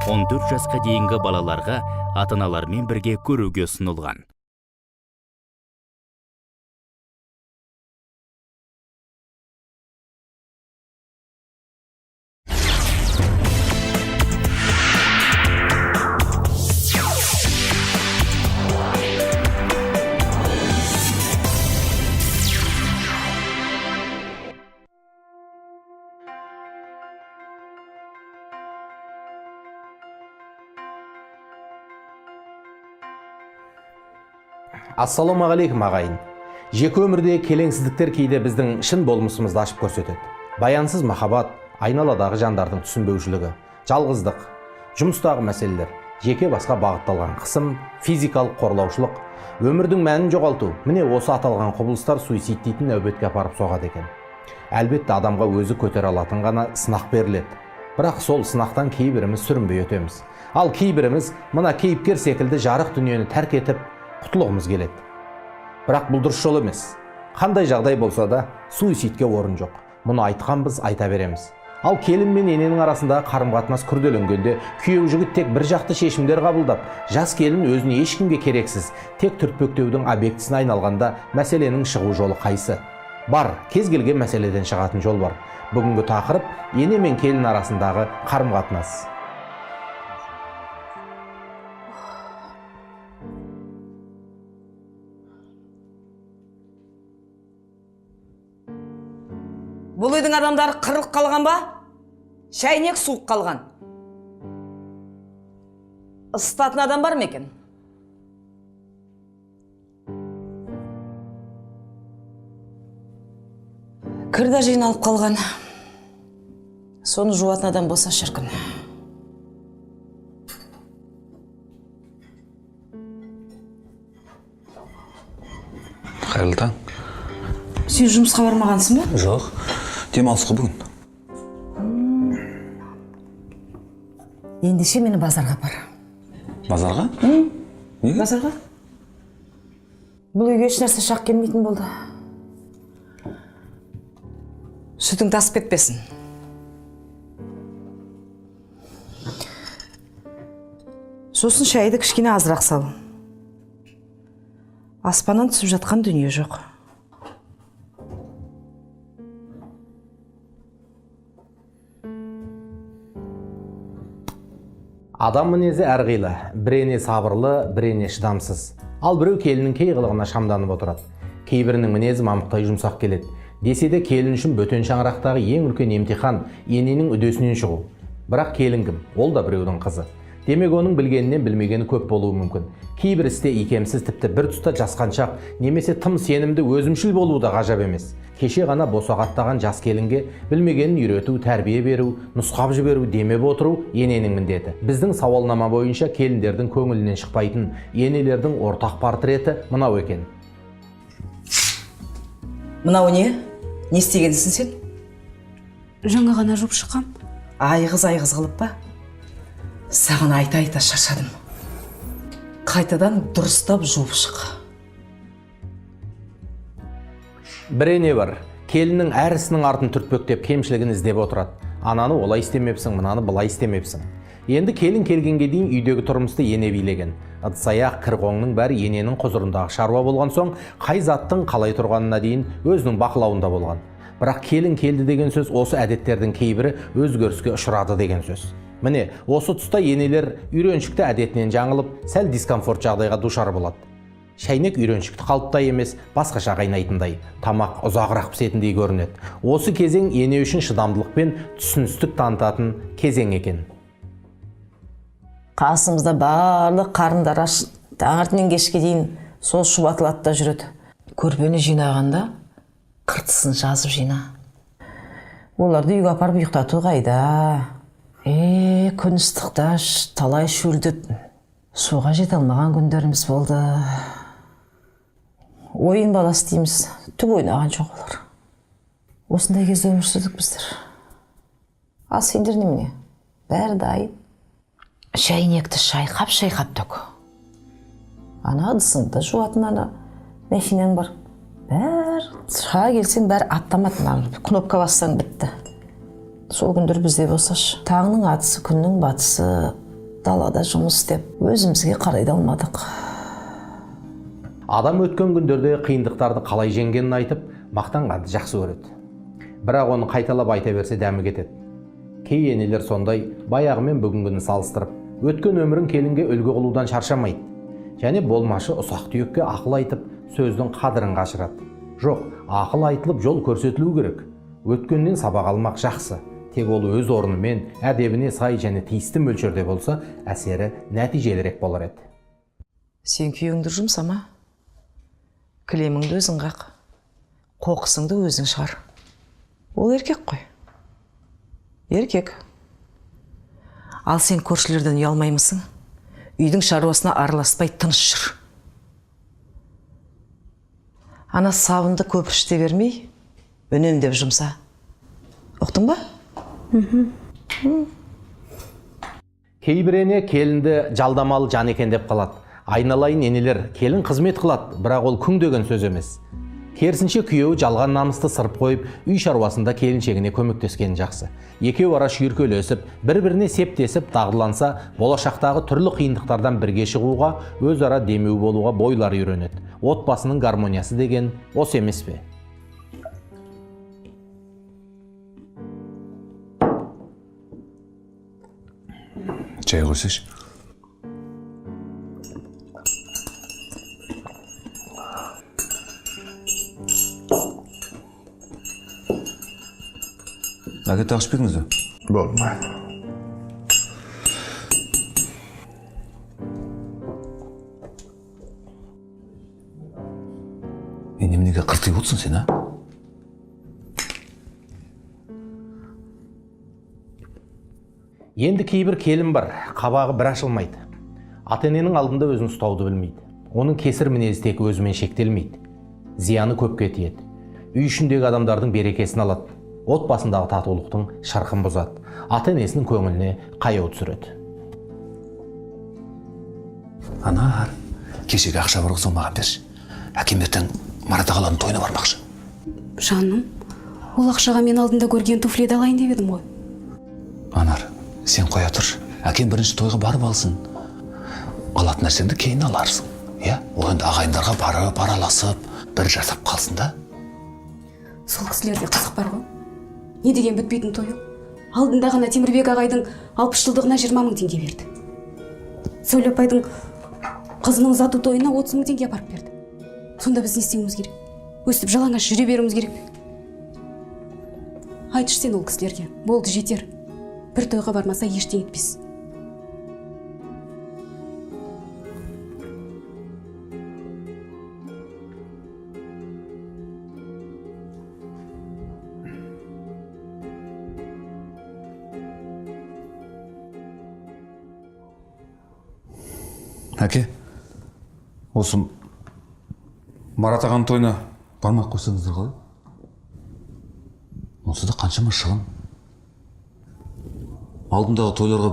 14 жасқа дейінгі балаларға ата-аналарымен бірге көруге ұсынылған. Ассалаумағалейкум, ағайын. Жеке өмірде келеңсіздіктер кейде біздің шын болмысымызды ашып көрсетеді. Баянсыз махаббат, айналадағы жандардың түсінбеушілігі, жалғыздық, жұмыстағы мәселелер, жеке басқа бағытталған қысым, физикалық қорлаушылық, өмірдің мәнін жоғалту, міне осы аталған құбылыстар суицид дейтін нәубетке апарып соғады екен. Әлбетте, адамға өзі көтере алатын ғана сынақ беріледі. Бірақ сол сынақтан кейбіріміз сүрінбей өтеміз. Ал кейбіріміз мына кейіпкер секілді жарық дүниені тәрк етіп, құтылғымыз келеді. Бірақ бұл дұрыс жол емес. Қандай жағдай болса да суицидке орын жоқ. Мұны айтқанбыз, айта береміз. Ал келін мен ененің арасындағы қарым-қатынас күрделенгенде күйеу жігіт тек бір жақты шешімдер қабылдап, жас келін өзіне ешкімге керексіз, тек түртпектеудің объектісіне айналғанда мәселенің шығу жолы қайсы? Бар, кез келген мәселеден шығатын жол бар. Бүгінгі тақырып ене мен келін арасындағы қарым-қатынас. Бұл үйдің адамдары қырылып қалған ба? Шәйнек суып қалған. Ысытатын адам бар ма екен? Кір де жиналып қалған. Соны жуатын адам болса шіркін. Қайырлы таң. Сен жұмысқа бармағансың ба? Жоқ, демалыс қой бүгін. Ендеше мені базарға апар. Базарға? Неге? Базарға? Бұл үйге ешнәрсе шақ келмейтін болды. Сүтің тасып кетпесін. Сосын шайды кішкене азырақ сал. Аспаннан түсіп жатқан дүние жоқ. Адам мінезі әрқилы, бір ене сабырлы, бір ене шыдамсыз. Ал біреу келіннің кей қылығына шамданып отырады. Кейбірінің мінезі мамықтай жұмсақ келеді. Десе де келін үшін бөтен шаңырақтағы ең үлкен емтихан ененің үдесінен шығу. Бірақ келін кім? Ол да біреудің қызы. Демек, оның білгенінен білмегені көп болуы мүмкін. Кейбір істе икемсіз, тіпті бір тұста жасқаншақ, немесе тым сенімді өзімшіл болуы да ғажап емес. Кеше ғана босаға аттаған жас келінге білмегенін үйрету, тәрбие беру, нұсқап жіберу, демеп отыру ененің міндеті. Біздің сауалнама бойынша келіндердің көңілінен шықпайтын енелердің ортақ портреті мынау екен. Мынау не? Не істегенсің сен? Жаңа ғана жуып шыққам. Айғыз айғыз қылып па? Саған айта-айта шаршадым. Қайтадан дұрыстап жуып шық. Бір ене бар. Келіннің әр ісінің артын түртпектеп кемшілігін іздеп отырады. Ананы олай істемепсің, мынаны былай істемепсің. Енді келін келгенге дейін үйдегі тұрмысты ене билеген. Ыдыс-аяқ, кір-қоңның бәрі ененің құзырындағы шаруа болған соң, қай заттың қалай тұрғанына дейін өзінің бақылауында болған. Бірақ келін келді деген сөз осы әдеттердің кейбірі өзгеріске ұшырады деген сөз. Міне, осы тұста енелер үйреншікті әдетінен жаңылып, сәл дискомфорт жағдайға душар болады. Шәйнек үйреншікті қалыпта емес, басқаша қайнайтындай, тамақ ұзағырақ пісетіндей көрінеді. Осы кезең ене үшін шыдамдылық пен түсіністік танытатын кезең екен. Қасымызда барлық қарындар аш, таңертеңнен кешке дейін сол шұбатылады да жүреді. Көрпені жинағанда қыртысын жазып жина. Оларды үйге апарып ұйықтату қайда? Күн ыстықта талай шөлдеп, суға жете алмаған күндеріміз болды. Ойын баласы дейміз, түк ойнаған жоқ олар. Осындай кезде өмір сүрдік біздер. Ал сендер немене? Бәрі дайын. Шәйнекті шайқап-шайқап төк. Ана ыдысыңды жуатын ана мәшинең бар. Бәрі шыға келсең бәрі автомат, мына кнопка бассаң бітті. Сол күндер бізде болсашы. Таңның атысы, күннің батысы Далада жұмыс істеп, өзімізге қарай да алмадық. Адам өткен күндерде қиындықтарды қалай жеңгенін айтып, мақтанғанды жақсы көреді. Бірақ оны қайталап айта берсе, дәмі кетеді. Кей енелер сондай, баяғы мен бүгінгіні салыстырып, өткен өмірін келінге үлгі қылудан шаршамайды. Және болмашы ұсақ түйекке ақыл айтып, сөздің қадірін қашырады. Жоқ, ақыл айтылып, жол көрсетілу керек. Өткеннен сабақ алмақ жақсы. Тек ол өз орнымен, әдебіне сай және тиісті мөлшерде болса, әсері нәтижелірек болар еді. Сен күйеуіңді жұмсама. Кілеміңді өзің қақ. Қоқысыңды өзің шығар. Ол еркек қой. Еркек. Ал сен көршілерден ұялмаймысың? Үйдің шаруасына араласпай тыныш жүр. Ана сабынды көпіршіте бермей, үнемдеп жұмса. Ұқтың ба? Кейбір ене келінді жалдамалы жан екен деп қалады. Айналайын енелер, келін қызмет қылады, бірақ ол күң деген сөз емес. Керісінше, күйеуі жалған намысты сырып қойып, үй шаруасында келіншегіне көмектескені жақсы. Екеу ара шүйіркелесіп, бір-біріне септесіп, дағдыланса, болашақтағы түрлі қиындықтардан бірге шығуға, өзара демеу болуға бойлары үйренеді. Отбасының гармониясы деген осы емес пе? Шай қойсайшы. Әке, тағы ішпедіңіз бе? Болды. Е, неменеге қыртиып отырсың сен, а? Енді кейбір келін бар, қабағы бір ашылмайды. Ата ененің алдында өзін ұстауды білмейді. Оның кесір мінезі тек өзімен шектелмейді. Зияны көпке тиеді. Үй ішіндегі адамдардың берекесін алады. Отбасындағы татулықтың шырқын бұзады. Ата енесінің көңіліне қаяу түсіреді. Анар, кешегі ақша бар ғой, соны маған берші. Әкем ертең Марат ағаларының тойына бармақшы. Жаным, ол ақшаға мен алдында көрген туфлиді алайын деп едім ғой. Анар, сен қоя тұршы. Әкем бірінші тойға барып алсын. Алатын нәрсеңді кейін аларсың. Иә? Ол енді ағайындарға барып, араласып, бір жасап қалсын да. Сол кісілерде қызық бар ғой. Не деген бітпейтін той ол. Алдында ғана Темірбек ағайдың 60 жылдығына 20 мың теңге берді. Сәуле апайдың қызының ұзату тойына 30 мың теңге апарып берді. Сонда біз не істеуіміз керек? Өстіп жалаңаш жүре беруіміз керек пе? Айтшы сен ол кісілерге. Болды, жетер. Бір тойға бармаса, ештеңе етпес. Әке, осы Марат ағаның тойына бармай ақ қойсаңыздар қалай? Онсыз да қаншама шығын. Алдындағы тойларға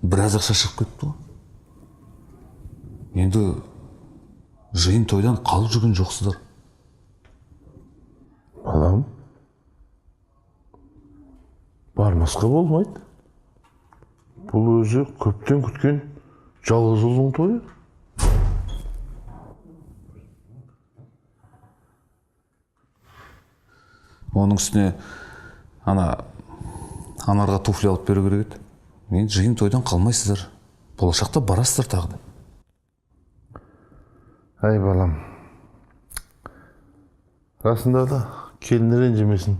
біраз ақша шығып кетті ғой. Енді жиын тойдан қалып жүрген жоқсыздар. Балам, бармасқа болмайды. Бұл өзі көптен күткен жалғыз ұлдың тойы. Оның үстіне ана Анарға туфли алып беру керек еді. Енді жиын тойдан қалмайсыздар. Болашақта барасыздар тағы да. Әй, балам. Расында да келін ренжімесін.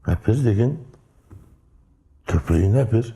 Әпер деген төпірейін әпер.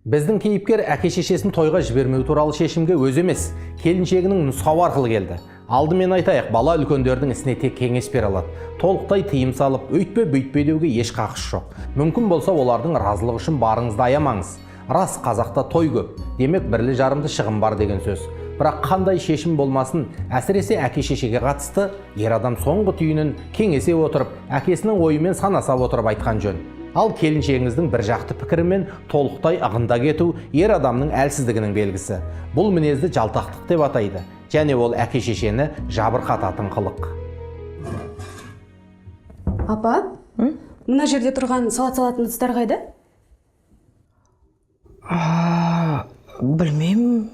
Біздің кейіпкер әке шешесін тойға жібермеу туралы шешімге өзі емес, келіншегінің нұсқауы арқылы келді. Алдымен айтайық, бала үлкендердің ісіне тек кеңес бере алады. Толықтай тыйым салып, өйтпе бүйтпе деуге еш қақысы жоқ. Мүмкін болса, олардың разылығы үшін барыңызды аямаңыз. Рас, қазақта той көп, демек бірлі жарымды шығын бар деген сөз. Бірақ қандай шешім болмасын, әсіресе әке шешеге қатысты, ер адам соңғы түйінін кеңесе отырып, әкесінің ойымен санаса отырып айтқан жөн. Ал келіншегіңіздің бір жақты пікірімен толықтай ығында кету ер адамның әлсіздігінің белгісі. Бұл мінезді жалтақтық деп атайды. Және ол әке шешені жабырқататын қылық. Апа, Мына жерде тұрған салат салатын ыдыстар қайда? Білмеймін.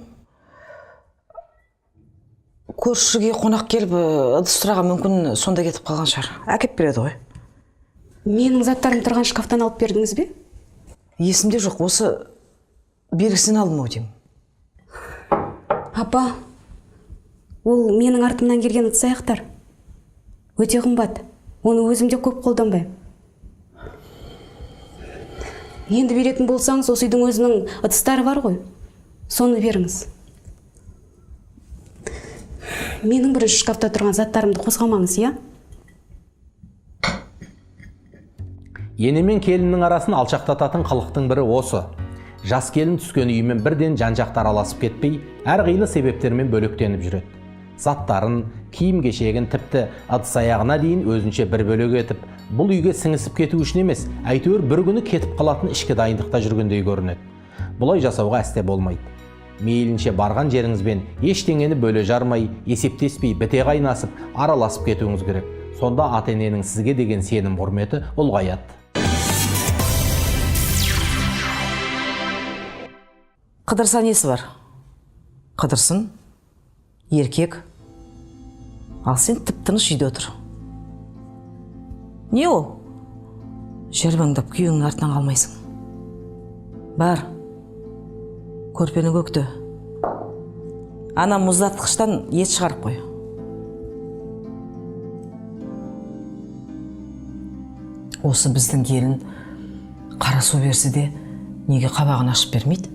Көршіге қонақ келіп ыдыс сұраған, мүмкін сонда кетіп қалған шығар. Әкеп береді ғой. Менің заттарым тұрған шкафтан алып бердіңіз бе? Есімде жоқ, осы белгісін алдым ау деймін. Апа, ол менің артымнан келген ыдыс аяқтар. Өте қымбат. Оны өзім де көп қолданбаймын. Енді беретін болсаңыз, осы үйдің өзінің ыдыстары бар ғой. Соны беріңіз. Менің бірінші шкафта тұрған заттарымды қозғамаңыз, иә? Ене мен келіннің арасын алшақтататын қылықтың бірі осы. Жас келін түскен үйімен бірден жан-жақты араласып кетпей, әрқилы себептермен бөлектеніп жүреді. Заттарын, киім-кешегін, тіпті ыдыс аяғына дейін өзінше бір бөлек етіп, бұл үйге сіңісіп кету үшін емес, әйтеуір бір күні кетіп қалатын ішкі дайындықта жүргендей көрінеді. Бұлай жасауға әсте болмайды. Мейлінше барған жеріңізбен ештеңені бөле жармай, есептеспей, біте қайнасып, араласып кетуіңіз керек. Сонда ата-ененің сізге деген сенім құрметі ұлғаяды. Қыдырса несі бар? Қыдырсын, еркек. Ал сен тып-тыныш үйде отыр. Не ол? Жербаңдап күйеуіңнің артынан қалмайсың. Бар, көрпені көкті. Ана мұздатқыштан ет шығарып қой. Осы біздің келін қара су берсе де неге қабағын ашып бермейді?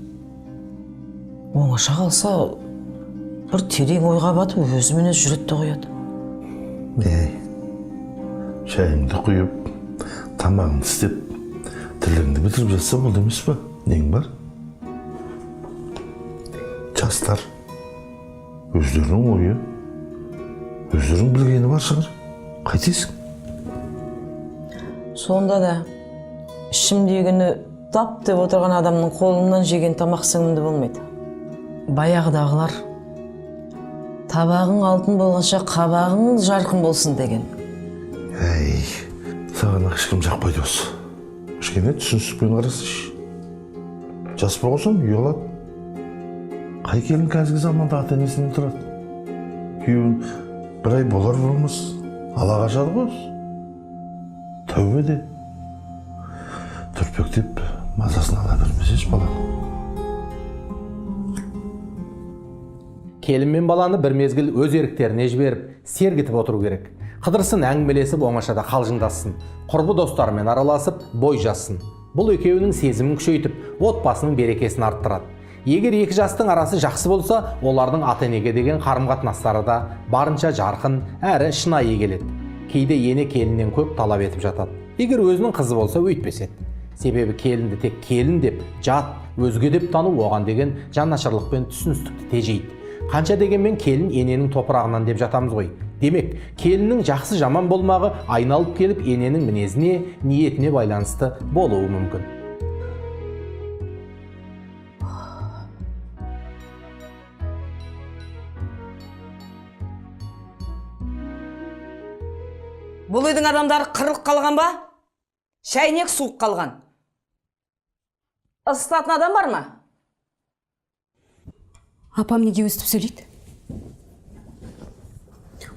Оңаша қалса бір терең ойға батып өзімен өзі жүреді де қояды. Ей, шайыңды құйып, тамағыңды істеп, тірлігіңді бітіріп жатса болды емес пе? Нең бар? Жастар өздерінің ойы, өздерінің білгені бар шығар. Қайтесің? Сонда да ішімдегіні тап деп отырған адамның қолынан жеген тамақ сіңімді болмайды. Баяғыдағылар табағың алтын болғанша қабағың жарқын болсын деген. Әй, саған ешкім жақпайды осы. Кішкене түсіністікпен қарасайшы. Жас болсаң ұялады. Қай келін қазіргі заманда ата-енесінен тұрады? Күйеуін бір ай болар болмас ала қашады ғой. Тәубе де. Түрпектеп мазасын ала бермесеші баланы. Келін мен баланы бір мезгіл өз еріктеріне жіберіп, сергітіп отыру керек. Қыдырсын, әңгімелесіп, оңашада қалжыңдассын. Құрбы достарымен араласып, бой жазсын. Бұл екеуінің сезімін күшейтіп, отбасының берекесін арттырады. Егер екі жастың арасы жақсы болса, олардың ата-енеге деген қарым-қатынастары да барынша жарқын, әрі шынайы келеді. Кейде ене келіннен көп талап етіп жатады. Егер өзінің қызы болса, өйтпес еді. Себебі келінді тек келін деп, жат, өзге деп тану оған деген жанашырлық пен түсіністікті тежейді. Қанша дегенмен келін ененің топырағынан деп жатамыз ғой. Демек, келіннің жақсы жаман болмағы айналып келіп ененің мінезіне, ниетіне байланысты болуы мүмкін. Бұл үйдің адамдары қырылып қалған ба? Шәйнек суық қалған. Ысытатын адам бар ма? Апам неге өстіп сөйлейді?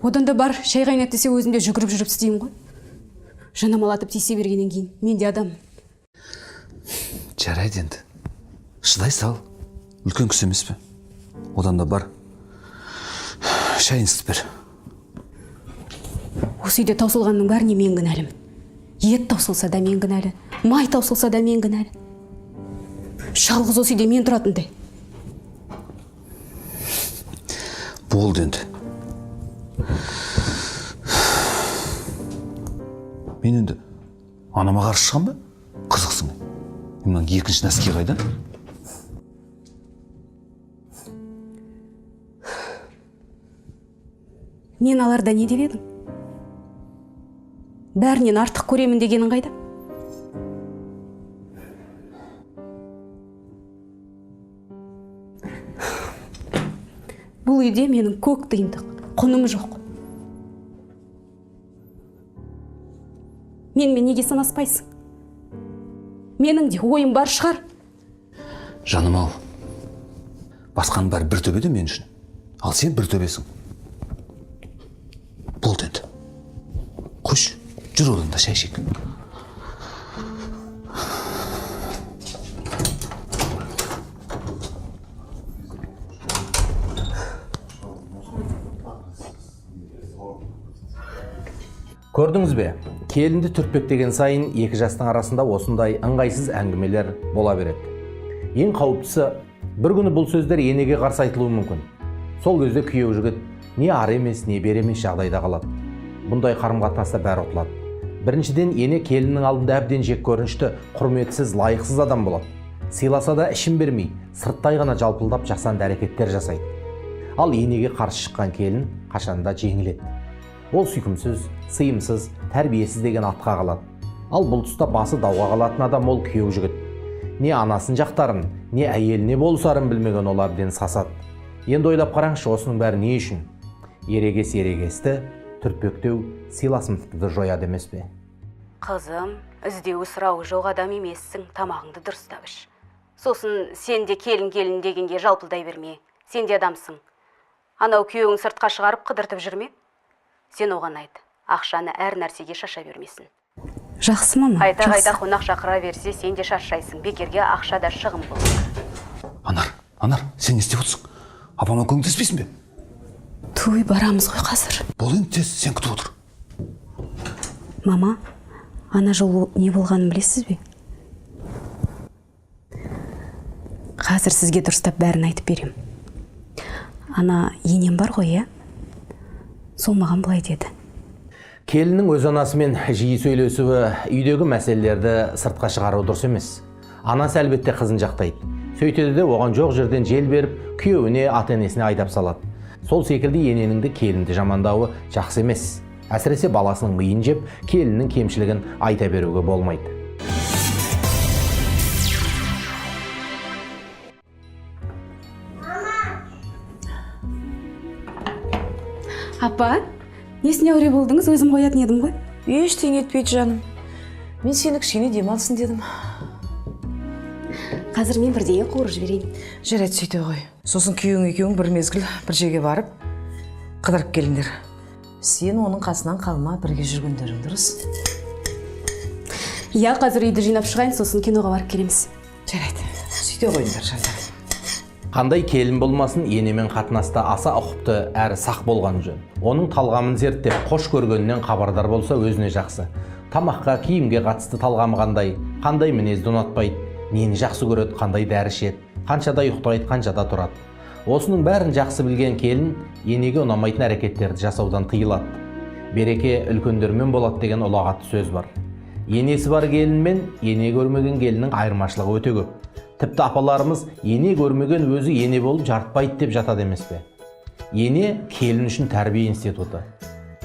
Одан да бар, шай қайнат десе өзім де жүгіріп жүріп істеймін ғой. Жанамалатып тиісе бергеннен кейін мен де адаммын. Жарайды енді. Шыдай сал. Үлкен кісі емес пе? Одан да бар. Шайын ысытып бер. Осы үйде таусылғанның бәріне мен кінәлімін. Ет таусылса да мен кінәлі, май таусылса да мен кінәлі. Жалғыз осы үйде мен тұратындай. Болды енді. Мен енді анама қарсы шығам ба? Қызықсың. Мынаның екінші нәски қайда? Мен аларда не деп едің? Бәрінен артық көремін дегенің қайда? Бұл үйде менің көк тиындық, құным жоқ. Менімен неге санаспайсың? Менің де ойым бар шығар. Жаным ау, басқаның бәрі бір төбеде мен үшін, ал сен бір төбесің. Болды енді, қойшы, жүр одан да шай ішейік. Көрдіңіз бе, келінді түртпектеген сайын екі жастың арасында осындай ыңғайсыз әңгімелер бола береді. Ең қауіптісі, бір күні бұл сөздер енеге қарсы айтылуы мүмкін. Сол кезде күйеу жігіт не ары емес, не бері емес жағдайда қалады. Бұндай қарым-қатынаста бәрі ұтылады. Біріншіден, ене келіннің алдында әбден жек көрінішті, құрметсіз, лайықсыз адам болады. Сыйласа да ішін бермей, сырттай ғана жалпылдап жасанды әрекеттер жасайды. Ал енеге қарсы шыққан келін қашанда жеңіледі. Ол сүйкімсіз, сыйымсыз, тәрбиесіз деген атқа қалады. Ал бұл тұста басы дауға қалатын адам ол күйеу жігіт. Не анасын жақтарын, не әйеліне болысарын білмеген ол әбден сасады. Енді ойлап қараңызшы, осының бәрі не үшін? Ерегес ерегесті, түртпектеу сыйласымдықты жояды емес пе? Қызым, іздеуі сұрауы жоқ адам емессің, тамағыңды дұрыстап іш. Сосын сен де келін келін дегенге жалпылдай берме. Сен де адамсың. Анау күйеуің сыртқа шығарып қыдыртып жүрме? Сен оған айт, ақшаны әр нәрсеге шаша бермесін. Жақсы, мама. Қайта-қайта қонақ шақыра берсе, сен де шаршайсың. Бекерге ақша да шығын болады. Анар, Анар, сен не істеп отырсың? Апама көмектеспейсің бе? Той барамыз ғой қазір. Бол енді тез, сен күтіп отыр. Мама, ана жолы не болғанын білесіз бе? Қазір сізге дұрыстап бәрін айтып берем. Ана енем бар ғой, иә? Сол маған былай деді. Келіннің өз анасымен жиі сөйлесуі, үйдегі мәселелерді сыртқа шығару дұрыс емес. Анасы әлбетте қызын жақтайды. Сөйтеді де оған жоқ жерден жел беріп, күйеуіне, ата-енесіне айдап салады. Сол секілді ененің де келінді жамандауы жақсы емес. Әсіресе баласының миын жеп, келіннің кемшілігін айта беруге болмайды. Апа, несіне әуре болдыңыз? Өзім қоятын едім ғой. Ештеңе етпейді, жаным. Мен сені кішкене демалсын дедім. Қазір мен бірдеңе қуырып жіберейін. Жарайды, сөйте ғой. Сосын күйеуің екеуің бір мезгіл бір жерге барып қыдырып келіңдер. Сен оның қасынан қалма, бірге жүргендерің дұрыс. Иә, қазір үйді жинап шығайын, сосын киноға барып келеміз. Жарайды, сөйте қойыңдар, жандарым. Қандай келін болмасын, енемен қатынаста аса ұқыпты әрі сақ болған жөн. Оның талғамын зерттеп, қош көргенінен хабардар болса өзіне жақсы. Тамаққа, киімге қатысты талғамы қандай, қандай мінезді ұнатпайды, нені жақсы көреді, қандай дәрі ішеді, қаншада ұйықтайды, қаншада тұрады. Осының бәрін жақсы білген келін енеге ұнамайтын әрекеттерді жасаудан тыйылады. Береке үлкендермен болады деген ұлағатты сөз бар. Енесі бар келін мен ене көрмеген келіннің айырмашылығы өте көп. Тіпті апаларымыз ене көрмеген өзі ене болып жарытпайды деп жатады емес пе? Ене келін үшін тәрбие институты.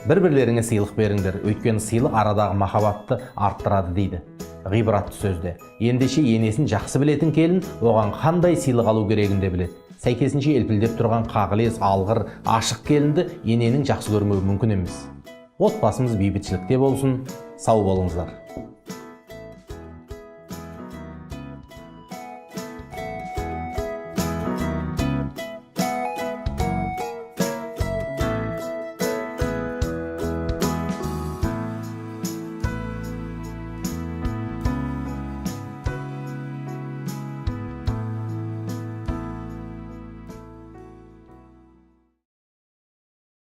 Бір-бірлеріңе сыйлық беріңдер, өйткені сыйлық арадағы махаббатты арттырады дейді. Ғибратты сөзде. Ендеше енесін жақсы білетін келін оған қандай сыйлық алу керегін де біледі. Сәйкесінше елпілдеп тұрған қағылез, алғыр, ашық келінді ененің жақсы көрмеуі мүмкін емес. Отбасымыз бейбітшілікте болсын, сау болыңыздар.